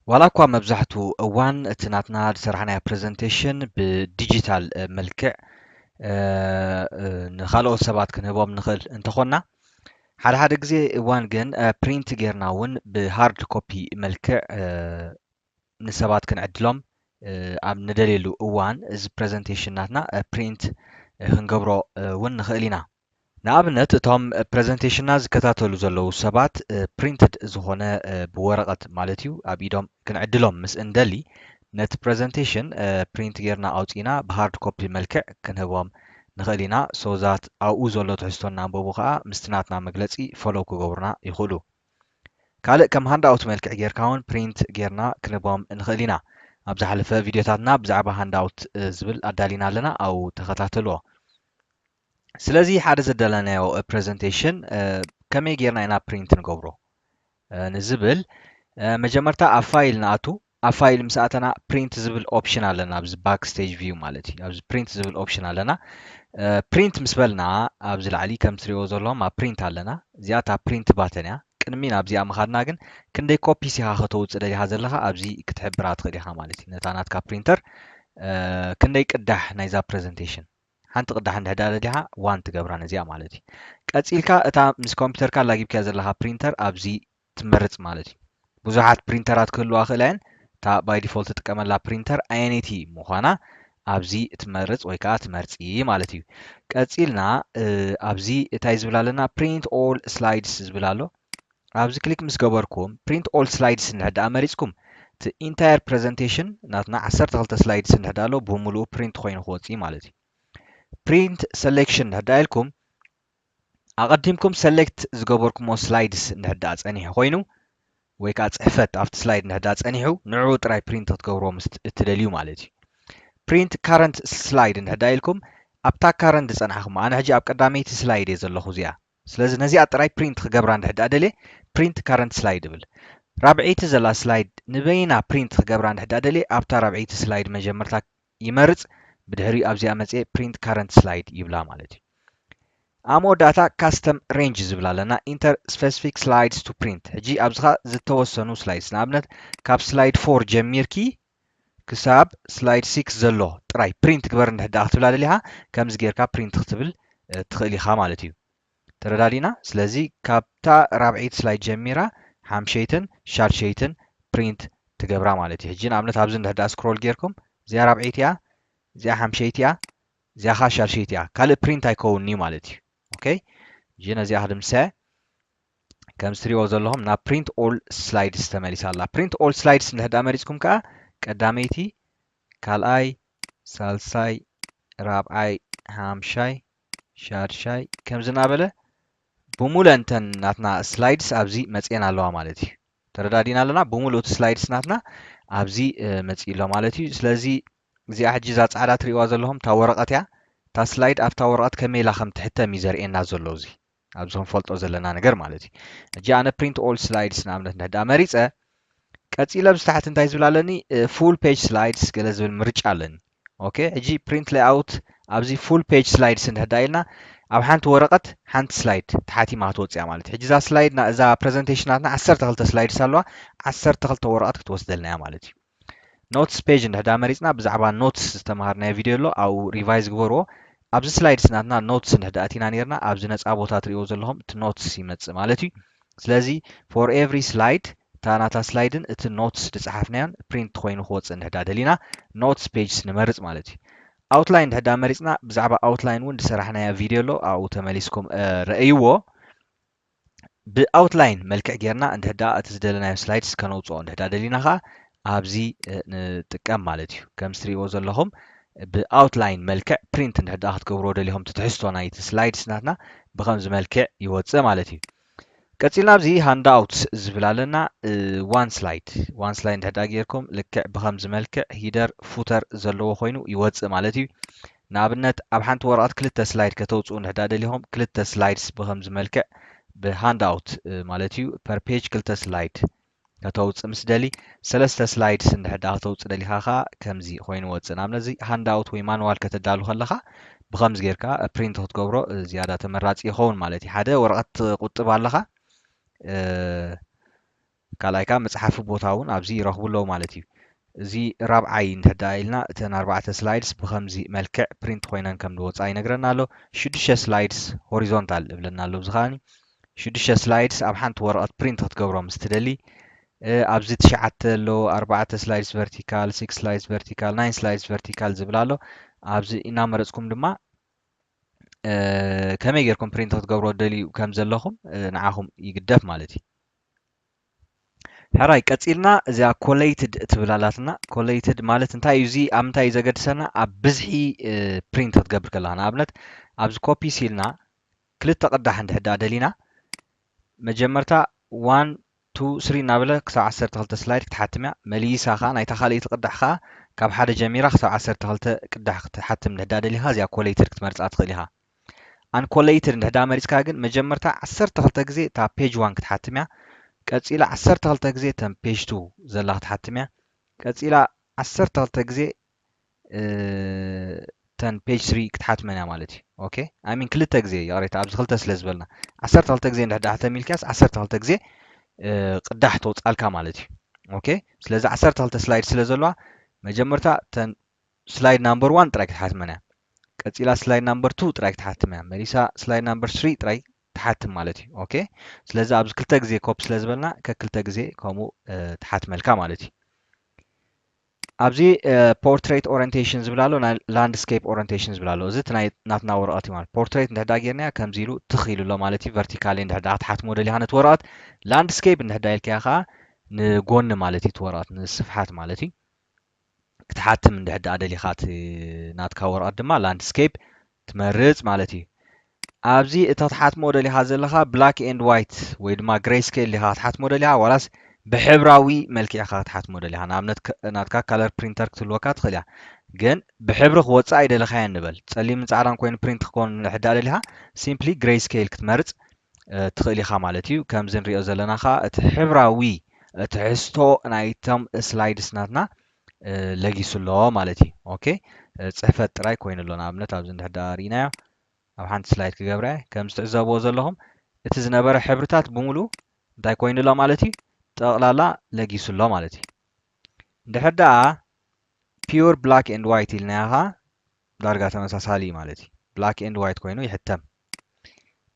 ዋላ እኳ መብዛሕትኡ እዋን እቲ ናትና ዝሰራሕናዮ ፕረዘንቴሽን ብዲጂታል መልክዕ ንኻልኦት ሰባት ክንህቦም ንኽእል እንተኾንና፣ ሓደ ሓደ ግዜ እዋን ግን ፕሪንት ጌርና እውን ብሃርድ ኮፒ መልክዕ ንሰባት ክንዕድሎም ኣብ ንደልየሉ እዋን እዚ ፕረዘንቴሽን ናትና ፕሪንት ክንገብሮ እውን ንኽእል ኢና። ንኣብነት እቶም ፕረዘንቴሽንና ዝከታተሉ ዘለዉ ሰባት ፕሪንትድ ዝኾነ ብወረቐት ማለት እዩ ኣብ ኢዶም ክንዕድሎም ምስ እንደሊ ነቲ ፕረዘንቴሽን ፕሪንት ጌርና ኣውፂና ብሃርድ ኮፒ መልክዕ ክንህቦም ንኽእል ኢና። So that ኣብኡ ዘሎ ትሕዝቶ እናንበቡ ከዓ ምስቲ ናትና መግለፂ ፎሎው ክገብሩና ይኽእሉ። ካልእ ከም ሃንዳውት መልክዕ ጌርካ እውን ፕሪንት ጌርና ክንህቦም ንኽእል ኢና። ኣብ ዝሓለፈ ቪድዮታትና ብዛዕባ ሃንዳውት ዝብል ኣዳሊና ኣለና፣ ኣብኡ ተኸታተልዎ። ስለዚ ሓደ ዘዳለናዮ ፕረዘንቴሽን ከመይ ጌርና ኢና ፕሪንት ንገብሮ ንዝብል መጀመርታ ኣብ ፋይል ንኣቱ። ኣብ ፋይል ምስ ኣተና ፕሪንት ዝብል ኦፕሽን ኣለና፣ ኣብዚ ባክ ስቴጅ ቪው ማለት እዩ። ኣብዚ ፕሪንት ዝብል ኦፕሽን ኣለና። ፕሪንት ምስ በልና ኣብዚ ላዕሊ ከም ትሪእዎ ዘለኹም ኣብ ፕሪንት ኣለና። እዚኣ እታ ፕሪንት ባተን እያ። ቅድሚ ናብዚኣ ምኻድና ግን ክንደይ ኮፒስ ኢኻ ከተውፅእ ደሊኻ ዘለኻ ኣብዚ ክትሕብራ ትኽእል ኢኻ ማለት እዩ። ነታ ናትካ ፕሪንተር ክንደይ ቅዳሕ ናይዛ ፕረዘንቴሽን ሓንቲ ቅዳሕ እንድሕር ደኣ ደሊኻ ዋን ትገብራ ነዚኣ ማለት እዩ። ቀጺልካ እታ ምስ ኮምፒውተርካ ኣላጊብካያ ዘለኻ ፕሪንተር ኣብዚ ትመርጽ ማለት እዩ። ብዙሓት ፕሪንተራት ክህልዋ ክእላ እየን። እታ ባይ ዲፎልት ትጥቀመላ ፕሪንተር ኣየነይቲ ምዃና ኣብዚ ትመርጽ ወይ ከዓ ትመርጺ ማለት እዩ። ቀጺልና ኣብዚ እንታይ ዝብል ኣለና? ፕሪንት ኦል ስላይድስ ዝብል ኣሎ። ኣብዚ ክሊክ ምስ ገበርኩም ፕሪንት ኦል ስላይድስ እንድሕር ደኣ መሪጽኩም እቲ ኢንታየር ፕረዘንቴሽን ናትና ዓሰርተ ክልተ ስላይድስ እንድሕር ደኣ ኣሎ ብምሉኡ ፕሪንት ኮይኑ ክወጽእ ማለት እዩ። ፕሪንት ሰሌክሽን እንድሕር ደኣ ኢልኩም ኣቐዲምኩም ሰሌክት ዝገበርኩሞ ስላይድስ እንድሕር ደኣ ጸኒሑ ኮይኑ ወይ ከዓ ጽሕፈት ኣብቲ ስላይድ እንድሕር ደኣ ጸኒሑ ንዕኡ ጥራይ ፕሪንት ክትገብርዎ ምስ እትደልዩ ማለት እዩ። ፕሪንት ካረንት ስላይድ እንድሕር ደኣ ኢልኩም ኣብታ ካረንት ዝጸናሕኹም፣ ኣነ ሕጂ ኣብ ቀዳመይቲ ስላይድ እየ ዘለኹ እዚኣ። ስለዚ ነዚኣ ጥራይ ፕሪንት ክገብራ እንድሕር ደኣ ደልየ ፕሪንት ካረንት ስላይድ እብል። ራብዐይቲ ዘላ ስላይድ ንበይና ፕሪንት ክገብራ እንድሕር ደኣ ደልየ ኣብታ ራብዐይቲ ስላይድ መጀመርታ ይመርጽ። ብድሕሪኡ ኣብዚኣ መጽየ ፕሪንት ካረንት ስላይድ ይብላ ማለት እዩ። ኣብ መወዳእታ ካስተም ሬንጅ ዝብል ኣለና። ኢንተር ስፔሲፊክ ስላይድስ ቱ ፕሪንት። ሕጂ ኣብዚ ኸኣ ዝተወሰኑ ስላይድስ፣ ንኣብነት ካብ ስላይድ ፎር ጀሚርኪ ክሳብ ስላይድ ሲክስ ዘሎ ጥራይ ፕሪንት ግበር እንድሕር ደኣ ክትብላ ደሊኻ ከምዚ ጌርካ ፕሪንት ክትብል ትኽእል ኢኻ ማለት እዩ። ተረዳዲና? ስለዚ ካብታ ራብዐይቲ ስላይድ ጀሚራ ሓምሸይትን ሻድሸይትን ፕሪንት ትገብራ ማለት እዩ። ሕጂ ንኣብነት ኣብዚ እንድሕር ደኣ ስክሮል ጌርኩም እዚኣ ራብዐይቲ እያ፣ እዚኣ ሓምሸይቲ እያ፣ እዚኣ ኸዓ ሻድሸይቲ እያ። ካልእ ፕሪንት ኣይከውንን እዩ ማለት እዩ። ኦኬ፣ ሕጂ ነዚኣ ክድምስሰ። ከምዚ ትሪእዎ ዘለኹም ናብ ፕሪንት ኦል ስላይድስ ተመሊሳ ኣላ። ፕሪንት ኦል ስላይድስ እንድሕር ደኣ መሪጽኩም ከኣ ቀዳመይቲ፣ ካልኣይ፣ ሳልሳይ፣ ራብዓይ፣ ሓምሻይ፣ ሻድሻይ ከምዚ እናበለ ብምሉእ እንተን ናትና ስላይድስ ኣብዚ መጽኤን ኣለዋ ማለት እዩ። ተረዳዲና ኣለና። ብምሉእ እቲ ስላይድስ ናትና ኣብዚ መጺኡ ኣሎ ማለት እዩ። ስለዚ እዚኣ ሕጂ እዛ ጻዕዳ ትሪእዋ ዘለኹም እታ ወረቐት እያ። እታ ስላይድ ኣብታ ወረቐት ከመይ ኢላ ከም ትሕተም እዩ ዘርእየና ዘሎ እዚ ኣብዚ ክንፈልጦ ዘለና ነገር ማለት እዩ። ሕጂ ኣነ ፕሪንት ኦል ስላይድስ ንኣብነት እንድሕር ደኣ መሪጸ ቀጺለ ኣብዚ ታሕቲ እንታይ ዝብል ኣለኒ? ፉል ፔጅ ስላይድስ ገለ ዝብል ምርጫ ኣለኒ። ኦኬ፣ ሕጂ ፕሪንት ሌይኣውት ኣብዚ ፉል ፔጅ ስላይድስ እንድሕር ደኣ ኢልና ኣብ ሓንቲ ወረቐት ሓንቲ ስላይድ ተሓቲማ ክትወጽእ እያ ማለት እዩ። ሕጂ እዛ ስላይድ እዛ ፕረዘንቴሽን ናትና ዓሰርተ ክልተ ስላይድስ ኣለዋ፣ ዓሰርተ ክልተ ወረቐት ክትወስደልና እያ ማለት እዩ። ኖትስ ፔጅ እንድሕር ደኣ መሪጽና ብዛዕባ ኖትስ ዝተምሃርናዮ ቪድዮ ኣሎ፣ ኣብኡ ሪቫይዝ ግበርዎ። ኣብዚ ስላይድስ ናትና ኖትስ እንድሕር ደኣ ኣቲና ኔርና ኣብዚ ነጻ ቦታ ትሪእዎ ዘለኹም እቲ ኖትስ ይመጽእ ማለት እዩ። ስለዚ ፎር ኤቭሪ ስላይድ እታ ናታ ስላይድን እቲ ኖትስ ዝጸሓፍናዮን ፕሪንት ኮይኑ ክወጽእ እንድሕር ደኣ ደሊና ኖትስ ፔጅስ ንመርጽ ማለት እዩ። ኣውትላይን እንድሕር ደኣ መሪጽና ብዛዕባ ኣውትላይን እውን ዝሰራሕናዮ ቪድዮ ኣሎ፣ ኣብኡ ተመሊስኩም ረእይዎ። ብኣውትላይን መልክዕ ጌርና እንድሕር ደኣ እቲ ዝደለናዮ ስላይድስ ከነውጽኦ እንድሕር ደኣ ደሊና ኸኣ ኣብዚ ንጥቀም ማለት እዩ። ከምዚ ትሪእዎ ዘለኹም ብኣውትላይን መልክዕ ፕሪንት እንድሕር ደኣ ክትገብርዎ ደሊኹም እቲ ትሕዝቶ ናይቲ ስላይድስ ናትና ብኸምዚ መልክዕ ይወጽእ ማለት እዩ። ቀጺልና ኣብዚ ሃንድኣውትስ ዝብል ኣለና። ዋን ስላይድ ዋን ስላይድ እንድሕር ደኣ ጌርኩም ልክዕ ብኸምዚ መልክዕ ሂደር ፉተር ዘለዎ ኮይኑ ይወጽእ ማለት እዩ። ንኣብነት ኣብ ሓንቲ ወረቐት ክልተ ስላይድ ከተውጽኡ እንድሕር ደኣ ደሊኹም ክልተ ስላይድስ ብኸምዚ መልክዕ ብሃንድኣውት ማለት እዩ ፐር ፔጅ ክልተ ስላይድ ከተውጽእ ምስ ደሊ ሰለስተ ስላይድስ እንድሕር ደኣ ከተውጽእ ደሊኻ ኸኣ ከምዚ ኮይኑ ይወጽእ። ንኣብነት እዚ ሃንድኣውት ወይ ማንዋል ከተዳሉ ከለኻ ብኸምዚ ጌርካ ፕሪንት ክትገብሮ ዝያዳ ተመራጺ ይኸውን ማለት እዩ። ሓደ ወረቐት ትቑጥብ ኣለኻ። ካልኣይ ከዓ መፅሓፊ ቦታ እውን ኣብዚ ይረኽቡ ኣለዉ ማለት እዩ። እዚ ራብዓይ እንድሕር ደኣ ኢልና እተን ኣርባዕተ ስላይድስ ብኸምዚ መልክዕ ፕሪንት ኮይነን ከም ዝወፃ ይነግረና ኣሎ። ሽዱሽተ ስላይድስ ሆሪዞንታል እብለና ኣሎ። እዚ ከዓኒ ሽዱሽተ ስላይድስ ኣብ ሓንቲ ወረቐት ፕሪንት ክትገብሮ ምስ ትደሊ ኣብዚ ትሽዓተ ኣሎ፣ ኣርባዕተ ስላይድስ ቨርቲካል፣ ሲክስ ስላይድስ ቨርቲካል፣ ናይን ስላይድስ ቨርቲካል ዝብል ኣሎ። ኣብዚ እናመረፅኩም ድማ ከመይ ጌርኩም ፕሪንት ክትገብሮ ትደልዩ ከም ዘለኹም ንዓኹም ይግደፍ ማለት እዩ። ሕራይ ቀፂልና እዚኣ ኮሌይትድ ትብል ኣላትና። ኮሌይትድ ማለት እንታይ እዩ? እዚ ኣብ ምንታይ እዩ ዘገድሰና? ኣብ ብዝሒ ፕሪንት ክትገብር ከለኻ፣ ንኣብነት ኣብዚ ኮፒ ሲልና ክልተ ቅዳሕ እንድሕዳ ደሊና መጀመርታ ዋን ቱ ስሪ እናበለ ክሳብ ዓሰርተ ክልተ ስላይድ ክትሓትም እያ። መሊሳ ከዓ ናይታ ካልኣይቲ ቅዳሕ ከዓ ካብ ሓደ ጀሚራ ክሳብ ዓሰርተ ክልተ ቅዳሕ ክትሓትም እንድሕዳ ደሊኻ እዚኣ ኮሌይትድ ክትመርፃ ትኽእል ኢኻ። ኣን ኮሌይትድ እንድሕዳ መሪፅካ ግን መጀመርታ ዓሰርተ ክልተ ግዜ እታ ፔጅ ዋን ክትሓትም እያ። ቀፂላ ዓሰርተ ክልተ ግዜ እተን ፔጅ ቱ ዘላ ክትሓትም እያ። ቀፂላ ዓሰርተ ክልተ ግዜ እተን ፔጅ ስሪ ክትሓትመን እያ ማለት እዩ። ኦኬ፣ I mean ክልተ ግዜ ይቕሬታ፣ ኣብዚ ክልተ ስለ ዝበልና ዓሰርተ ክልተ ግዜ እንድሕዳ ሕተም ኢልካስ ዓሰርተ ክልተ ግዜ ቅዳሕ ተውፃልካ ማለት እዩ። ኦኬ፣ ስለዚ ዓሰርተ ክልተ ስላይድ ስለ ዘለዋ መጀመርታ እተን ስላይድ ናምበር ዋን ጥራይ ክትሓትመን እያ። ቀፂላ ስላይድ ናምበር ቱ ጥራይ ክትሓትም እያ። መሊሳ ስላይድ ናምበር ስሪ ጥራይ ትሓትም ማለት እዩ። ኦኬ፣ ስለዚ ኣብዚ ክልተ ግዜ ኮፕ ስለ ዝበልና ከክልተ ግዜ ከምኡ ትሓትመልካ ማለት እዩ። ኣብዚ ፖርትሬት ኦሪንቴሽን ዝብል ኣሎ፣ ላንድስኬፕ ኦሪንቴሽን ዝብል ኣሎ። እዚ እቲ ናይ ናትና ወረቐት እዩ ማለት። ፖርትሬት እንድሕዳ ጌርናያ ከምዚ ኢሉ ትኽ ኢሉ ኣሎ ማለት እዩ። ቨርቲካሊ እንድሕዳ ክትሓትሞ ደሊኻ ነቲ ወረቐት፣ ላንድስኬፕ እንድሕዳ ኢልካያ ከዓ ንጎኒ ማለት እዩ፣ እቲ ወረቐት ንስፍሓት ማለት እዩ። ክትሓትም እንድሕዳ ደሊኻ እቲ ናትካ ወረቐት ድማ ላንድስኬፕ ትመርፅ ማለት እዩ። ኣብዚ እታ ክትሓትሞ ደሊኻ ዘለኻ ብላክ ኤንድ ዋይት ወይ ድማ ግሬይ ስኬል ዲኻ ክትሓትሞ ደሊኻ ዋላስ ብሕብራዊ መልክዕ ኢኻ ክትሓትሞ ደሊኻ? ንኣብነት ናትካ ካለር ፕሪንተር ክትህልወካ ትኽእል እያ፣ ግን ብሕብሪ ክወፅእ ኣይደለኻዮን ንበል። ፀሊምን ፃዕዳን ኮይኑ ፕሪንት ክኮን እንድሕዳ ደሊኻ ሲምፕሊ ግሬይ ስኬል ክትመርፅ ትኽእል ኢኻ ማለት እዩ። ከምዚ ንሪኦ ዘለና ከዓ እቲ ሕብራዊ ትሕዝቶ ናይቶም ስላይድስ ናትና ለጊሱ ኣሎ ማለት እዩ። ኦኬ፣ ፅሕፈት ጥራይ ኮይኑ ኣሎ። ንኣብነት ኣብዚ እንድሕር ደኣ ርኢናዮ ኣብ ሓንቲ ስላይድ ክገብራ እየ። ከምዚ ትዕዘብዎ ዘለኹም እቲ ዝነበረ ሕብርታት ብምሉ እንታይ ኮይኑ ኣሎ ማለት እዩ? ጠቕላላ ለጊሱ ኣሎ ማለት እዩ። እንድሕር ደኣ ፒውር ብላክ ኤንድ ዋይት ኢልናዮ ከዓ ዳርጋ ተመሳሳሊ እዩ ማለት እዩ። ብላክ ኤንድ ዋይት ኮይኑ ይሕተም።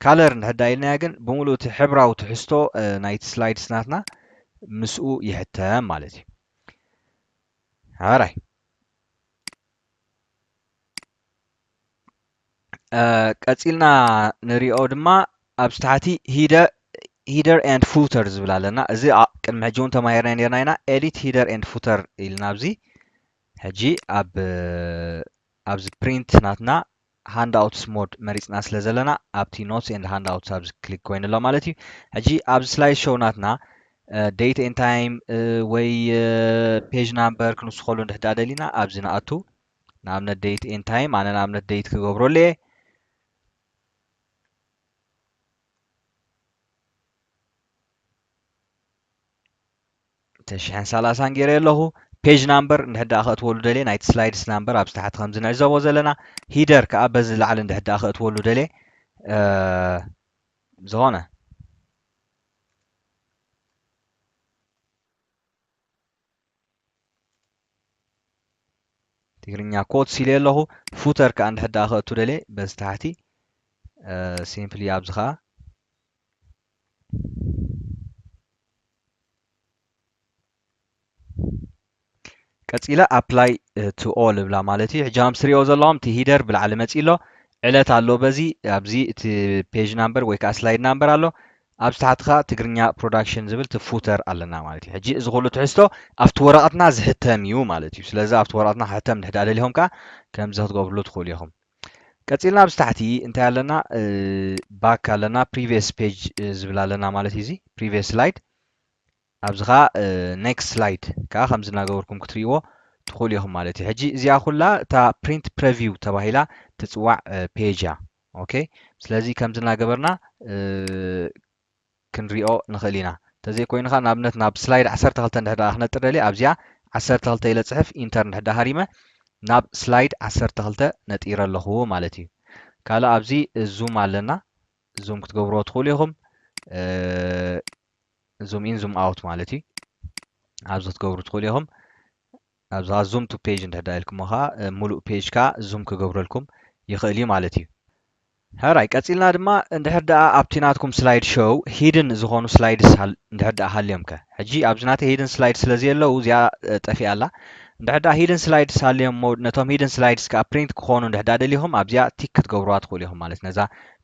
ካለር እንድሕር ደኣ ኢልናዮ ግን ብምሉእ እቲ ሕብራዊ ትሕዝቶ ናይቲ ስላይድስ ናትና ምስኡ ይሕተም ማለት እዩ። ሓራይ ቀፂልና ንሪኦ ድማ ኣብዚ ታሕቲ ሂደር ኤንድ ፉተር ዝብል ኣለና። እዚ ቅድሚ ሕጂ እውን ተማሂርና ነርና ኢና። ኤዲት ሂደር ኤንድ ፉተር ኢልና ኣብዚ ሕጂ ኣብ ኣብዚ ፕሪንት ናትና ሃንድኣውትስ ሞድ መሪፅና ስለ ዘለና ኣብቲ ኖትስ ኤንድ ሃንድኣውትስ ኣብዚ ክሊክ ኮይኑ ኣሎ ማለት እዩ። ሕጂ ኣብዚ ስላይድ ሾው ናትና ዴት ኤንድ ታይም ወይ ፔጅ ናምበር ክንውስኸሉ እንድሕዳ ደሊና ኣብዚ ንኣቱ። ንኣብነት ዴት ኤንድ ታይም ኣነ ንኣብነት ዴት ክገብረሉ እየ። ተሽሕን ሰላሳን ገይረ ኣለኹ። ፔጅ ናምበር እንድሕር ደኣ ከእትወሉ ደልየ ናይቲ ስላይድስ ናምበር ኣብዚ ታሕቲ ከምዚ ንዕዘቦ ዘለና፣ ሂደር ከዓ በዚ ላዕሊ እንድሕር ደኣ ከእትወሉ ደልየ ዝኾነ ትግርኛ ኮት ሲለ ኣለኹ። ፉተር ከዓ እንድሕር ደኣ ከእቱ ደልየ በዚ ታሕቲ ሲምፕሊ ኣብዚ ከዓ ቀፂለ ኣፕላይ ቱ ኦል እብላ ማለት እዩ። ሕጂ ከም ትሪኦ ዘለኹም እቲ ሂደር ብላዕሊ መፂ ኣሎ፣ ዕለት ኣሎ በዚ ኣብዚ እቲ ፔጅ ናምበር ወይ ከዓ ስላይድ ናምበር ኣሎ። ኣብዚ ታሕቲ ከዓ ትግርኛ ፕሮዳክሽን ዝብል እቲ ፉተር ኣለና ማለት እዩ። ሕጂ እዚ ኩሉ ትሕዝቶ ኣብቲ ወረቐትና ዝሕተም እዩ ማለት እዩ። ስለዚ ኣብቲ ወረቐትና ክሕተም እንድሕዳ ደሊኹም ከዓ ከምዚ ክትገብርሉ ትኽእሉ ኢኹም። ቀፂልና ኣብዚ ታሕቲ እንታይ ኣለና? ባክ ኣለና፣ ፕሪቪየስ ፔጅ ዝብል ኣለና ማለት እዩ። እዚ ፕሪቪየስ ስላይድ ኣብዚ ከዓ ኔክስት ስላይድ ከዓ ከምዚ እናገበርኩም ክትሪእዎ ትኽእሉ ኢኹም ማለት እዩ። ሕጂ እዚኣ ኩላ እታ ፕሪንት ፕሪቪው ተባሂላ ትፅዋዕ ፔጅ እያ። ኦኬ፣ ስለዚ ከምዚ እናገበርና ክንሪኦ ንኽእል ኢና። እንተዘይኮይኑ ከዓ ንኣብነት ናብ ስላይድ ዓሰርተ ክልተ እንድሕር ደኣ ክነጥር ደልየ ኣብዚኣ ዓሰርተ ክልተ ኢለ ፅሕፍ ኢንተር እንድሕር ደኣ ሃሪመ ናብ ስላይድ ዓሰርተ ክልተ ነጢረ ኣለኹ ማለት እዩ። ካልእ ኣብዚ ዙም ኣለና። ዙም ክትገብርዎ ትኽእሉ ኢኹም። ዙም ኢን ዙም ኣውት ማለት እዩ። ኣብዚ ክትገብሩ ትኽእሉ ኢኹም። ኣብዚ ዙም ቱ ፔጅ እንድሕር ዳ ኢልኩሞ ከዓ ሙሉእ ፔጅ ከዓ ዙም ክገብረልኩም ይኽእል እዩ ማለት እዩ። ሕራይ ቀፂልና ድማ እንድሕር ደኣ ኣብቲ ናትኩም ስላይድ ሾው ሂድን ዝኾኑ ስላይድስ እንድሕር ደኣ ሃልዮም ከ? ሕጂ ኣብዚ ናተይ ሂድን ስላይድ ስለ ዘየለዉ እዚኣ ጠፊኣ ኣላ። እንድሕር ደኣ ሂድን ስላይድስ ሃልዮም እሞ ነቶም ሂድን ስላይድስ ከዓ ፕሪንት ክኾኑ እንድሕር ደኣ ደሊኹም ኣብዚኣ ቲክ ክትገብሩዋ ትኽእሉ ኢኹም ማለት ነዛ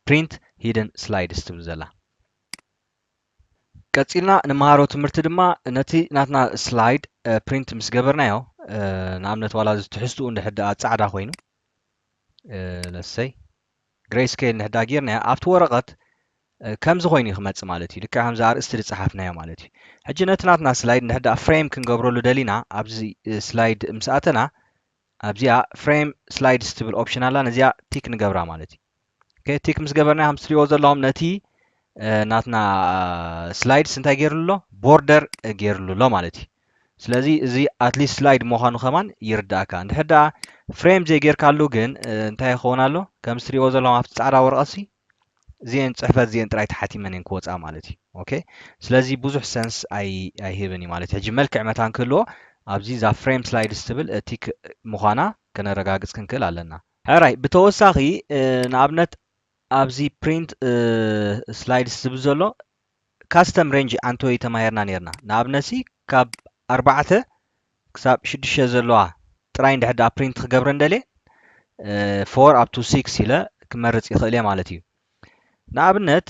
ፕሪንት ሂድን ስላይድስ ትብል ዘላ። ቀፂልና ንመሃሮ ትምህርቲ ድማ ነቲ ናትና ስላይድ ፕሪንት ምስ ገበርናዮ ንኣብነት ዋላ እዚ ትሕዝትኡ እንድሕር ደኣ ፃዕዳ ኮይኑ ለሰይ ግሬይ ስኬል እንድሕር ደኣ ጌርናዮ ኣብቲ ወረቐት ከምዚ ኮይኑ እዩ ክመፅእ ማለት እዩ። ልክዕ ከምዚ ኣርእስቲ ዝፀሓፍናዮ ማለት እዩ። ሕጂ ነቲ ናትና ስላይድ እንድሕር ደኣ ፍሬም ክንገብረሉ ደሊና ኣብዚ ስላይድ ምስ ኣተና ኣብዚኣ ፍሬም ስላይድስ ትብል ኦፕሽን ኣላ ነዚኣ ቲክ ንገብራ ማለት እዩ። ኦኬ ቲክ ምስ ገበርና ከም ትሪእዎ ዘለኹም ነቲ ናትና ስላይድስ እንታይ ገይሩሉ ኣሎ ቦርደር ገይሩሉ ኣሎ ማለት እዩ። ስለዚ እዚ ኣትሊስት ስላይድ ምዃኑ ከማን ይርዳእካ። እንድሕር ደኣ ፍሬም ዘይጌርካሉ ግን እንታይ ይኸውን ኣሎ ከም ትሪእዎ ዘለኹም ኣብቲ ፃዕዳ ወረቐት እዚአን ፅሕፈት እዚአን ጥራይ ተሓቲመን እየን ክወፃ ማለት እዩ። ኦኬ ስለዚ ብዙሕ ሰንስ ኣይህብን እዩ ማለት እዩ። ሕጂ መልክዕ መታን ክህልዎ ኣብዚ እዛ ፍሬም ስላይድስ ትብል ቲክ ምዃና ከነረጋግፅ ክንክእል ኣለና። ሕራይ ብተወሳኺ ንኣብነት ኣብዚ ፕሪንት ስላይድስ ዝብል ዘሎ ካስተም ሬንጅ ኣንቶይ ተማሂርና ነርና። ንኣብነት ሲ ካብ ኣርባዕተ ክሳብ ሽዱሽተ ዘለዋ ጥራይ እንድሕር ደኣ ፕሪንት ክገብረ እንደልየ ፎር up to six ኢለ ክመርፅ ይኽእል እየ ማለት እዩ። ንኣብነት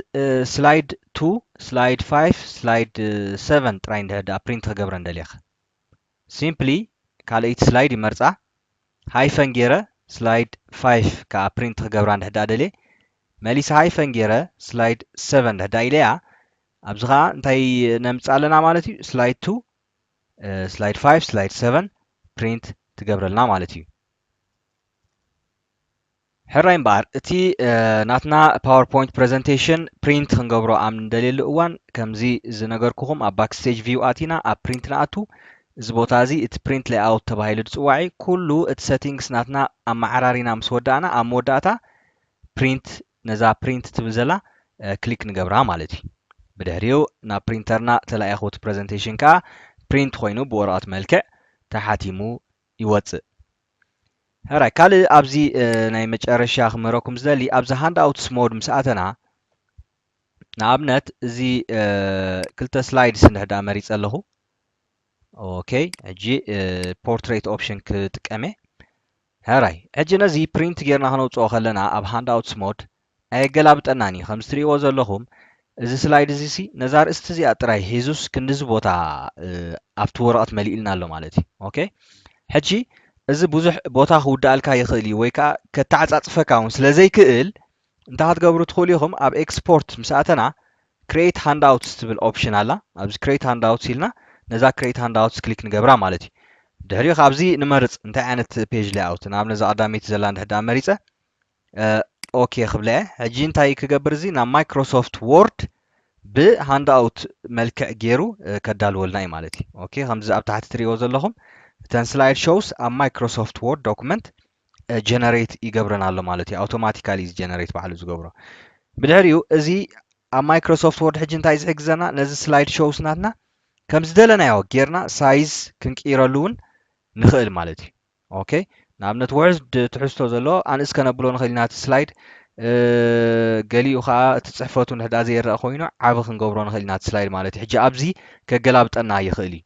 ስላይድ ቱ፣ ስላይድ ፋይቭ፣ ስላይድ ሰቨን ጥራይ እንድሕር ደኣ ፕሪንት ክገብረ እንደልየ simply ካልኣይቲ ስላይድ ይመርፃ ሃይፈን ገይረ ስላይድ ፋይቭ ከዓ ፕሪንት ክገብራ እንድሕር ደኣ ደልየ መሊሰ ሃይፈን ገይረ ስላይድ ሰቨን እንድሕር ደኣ ኢለያ ኣብዚ ከዓ እንታይ ነምፅእ ኣለና ማለት እዩ ስላይድ ቱ ስላይድ ፋይቭ ስላይድ ሰቨን ፕሪንት ትገብረልና ማለት እዩ። ሕራይ እምበኣር እቲ ናትና ፓወርፖይንት ፕሬዘንቴሽን ፕሪንት ክንገብሮ ኣብ ንደልየሉ እዋን ከምዚ ዝነገርኩኹም ኣብ ባክስቴጅ ቪው ኣቲና ኣብ ፕሪንት ንኣቱ። እዚ ቦታ እዚ እቲ ፕሪንት ሌይኣውት ተባሂሉ ዝፅዋዕ እዩ። ኩሉ እቲ ሴቲንግስ ናትና ኣመዓራሪና ምስ ወዳእና ኣብ መወዳእታ ፕሪንት ነዛ ፕሪንት ትብል ዘላ ክሊክ ንገብራ ማለት እዩ። ብድሕሪኡ ናብ ፕሪንተርና ተላኢኹ እቲ ፕሬዘንቴሽን ከዓ ፕሪንት ኮይኑ ብወረቐት መልክዕ ተሓቲሙ ይወፅእ። ሕራይ ካልእ ኣብዚ ናይ መጨረሻ ክምህረኩም ዝደሊ ኣብዚ ሃንድ ኣውትስ ሞድ ምስ ኣተና ንኣብነት እዚ ክልተ ስላይድስ እንድሕር ደኣ መሪፀ ኣለኹ። ኦኬ ሕጂ ፖርትሬት ኦፕሽን ክጥቀም እየ። ሕራይ ሕጂ ነዚ ፕሪንት ጌርና ክነውፅኦ ከለና ኣብ ሃንድ ኣውትስ ሞድ ኣየገላብጠናን እዩ። ከምዚ ትሪእዎ ዘለኹም እዚ ስላይድ እዚ ሲ ነዛ ኣርእስቲ እዚኣ ጥራይ ሒዙስ ክንድዚ ቦታ ኣብቲ ወረቐት መሊእልና ኣሎ ማለት እዩ። ኦኬ ሕጂ እዚ ብዙሕ ቦታ ክውድኣልካ ይኽእል እዩ ወይ ከዓ ከተዓፃፅፈካ እውን ስለ ዘይክእል እንታይ ክትገብሩ ትኽእሉ ኢኹም ኣብ ኤክስፖርት ምስ ኣተና ክሬት ሃንድኣውትስ ትብል ኦፕሽን ኣላ። ኣብዚ ክሬት ሃንድኣውትስ ኢልና ነዛ ክሬት ሃንድኣውትስ ክሊክ ንገብራ ማለት እዩ። ድሕሪኡ ካብዚ ንመርፅ እንታይ ዓይነት ፔጅ ሌይኣውት ንኣብነት እዛ ቀዳመይቲ ዘላ እንድሕር ደኣ መሪፀ ኦኬ ክብለ እየ። ሕጂ እንታይ ክገብር እዚ ናብ ማይክሮሶፍት ወርድ ብሃንድኣውት መልክዕ ገይሩ ከዳልወልና እዩ ማለት እዩ። ኦኬ ከምዚ ኣብ ታሕቲ ትሪእዎ ዘለኹም እተን ስላይድ ሾውስ ኣብ ማይክሮሶፍት ወርድ ዶኩመንት ጀነሬት ይገብረን ኣሎ ማለት እዩ። ኣውቶማቲካሊ ጀነሬት ባዕሉ ዝገብሮ። ብድሕሪኡ እዚ ኣብ ማይክሮሶፍት ወርድ ሕጂ እንታይ ዝሕግዘና ነዚ ስላይድ ሾውስ ናትና ከም ዝደለናዮ ጌርና ሳይዝ ክንቅይረሉ እውን ንኽእል ማለት እዩ። ኦኬ ንኣብነት ውሕድ ትሕዝቶ ዘለዎ ኣንእስ ከነብሎ ንኽእል ኢና እቲ ስላይድ ገሊኡ ከዓ እቲ ፅሕፈቱ እንድሕር ደኣ ዘይረአ ኮይኑ ዓቢ ክንገብሮ ንኽእል ኢና እቲ ስላይድ ማለት እዩ። ሕጂ ኣብዚ ከገላብጠና ይኽእል እዩ።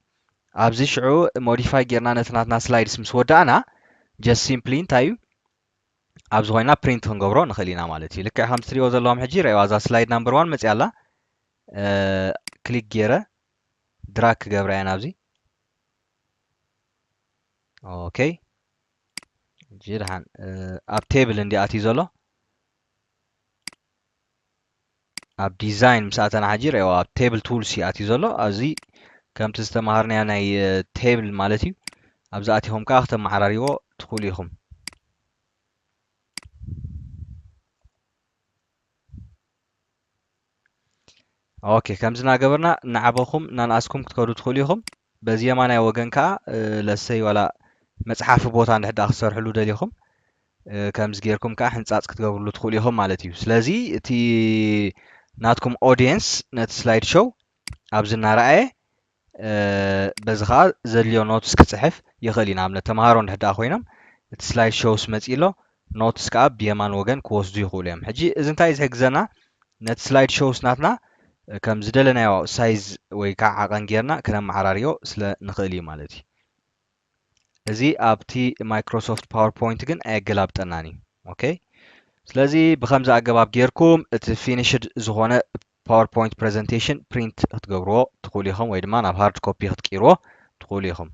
ኣብዚ ሽዑ ሞዲፋይ ጌርና ነቲ ናትና ስላይድስ ምስ ወዳእና ጀስት ሲምፕሊ እንታይ እዩ ኣብዚ ኮይና ፕሪንት ክንገብሮ ንኽእል ኢና ማለት እዩ። ልክዕ ከም ትሪእዎ ዘለኹም ሕጂ ረእዋ እዛ ስላይድ ናምበር ዋን መፅያ ኣላ። ክሊክ ገይረ ድራግ ክገብራ እየ ናብዚ። ኦኬ ሕጂ ደሓን ኣብ ቴብል እንዲ ኣትዩ ዘሎ ኣብ ዲዛይን ምስ ኣተና ሕጂ ረእዋ ኣብ ቴብል ቱልስ እዩ ኣትዩ ዘሎ። ኣብዚ ከምቲ ዝተማሃርናዮ ናይ ቴብል ማለት እዩ። ኣብዚ ኣቲኹም ከዓ ክተመዓራሪዎ ትኽእሉ ኢኹም። ኦኬ ከምዚ እናገበርና እናዓበኹም እናንኣስኩም ክትከዱ ትኽእሉ ኢኹም። በዚ የማናይ ወገን ከዓ ለሰይ ዋላ መፅሓፊ ቦታ እንድሕር ደኣ ክትሰርሕሉ ደሊኹም ከምዚ ጌርኩም ከዓ ሕንፃፅ ክትገብርሉ ትኽእሉ ኢኹም ማለት እዩ። ስለዚ እቲ ናትኩም ኦዲየንስ ነቲ ስላይድ ሾው ኣብዚ እናረኣየ በዚ ከዓ ዘድልዮ ኖትስ ክፅሕፍ ይኽእል እዩ። ንኣብነት ተምሃሮ እንድሕር ደኣ ኮይኖም እቲ ስላይድ ሾውስ መፂእ ኣሎ፣ ኖትስ ከዓ ብየማን ወገን ክወስዱ ይኽእሉ እዮም። ሕጂ እዚ እንታይ እዩ ዝሕግዘና? ነቲ ስላይድ ሾውስ ናትና ከም ዝደለናዮ ሳይዝ ወይ ከዓ ዓቐን ጌርና ክነመዓራርዮ ስለ ንኽእል እዩ ማለት እዩ። እዚ ኣብቲ ማይክሮሶፍት ፓወርፖይንት ግን ኣየገላብጠናን እዩ። ኦኬ፣ ስለዚ ብከምዚ ኣገባብ ጌርኩም እቲ ፊኒሽድ ዝኾነ ፓወርፖይንት ፕሬዘንቴሽን ፕሪንት ክትገብርዎ ትኽእሉ ኢኹም፣ ወይ ድማ ናብ ሃርድ ኮፒ ክትቅይርዎ ትኽእሉ ኢኹም።